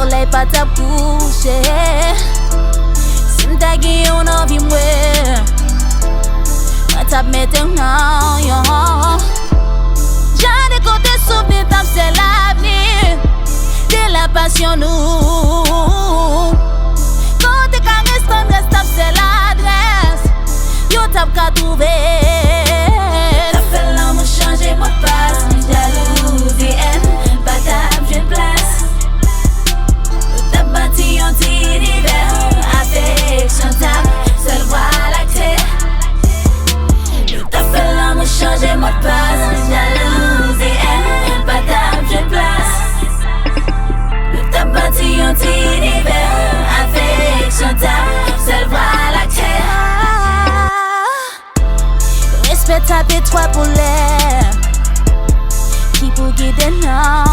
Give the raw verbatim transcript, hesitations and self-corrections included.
Solèy pa t ap kouche. Si m ta gen yon anvi m wè, mwen t ap mete w nan yon. Jan de kote souvni t ap sèl avni de la pasyon nou. Kote karès tandrès t ap sèl adrès yo t ap ka twouve. Yo t ap fè lanmou chanje modpas, jalouzi, èn pa t ap jwenn plas. Yo t ap bati yon ti inivè, afeksyon t ap sèl vwa lakte. Yo t ap fè lanmou chanje modpas, jalouzi, èn pa t ap jwenn plas. Yo t ap bati yon ti inivè, afeksyon t ap sèl vwa lakte. Respè t ap etwal pou lè ki pou gide nan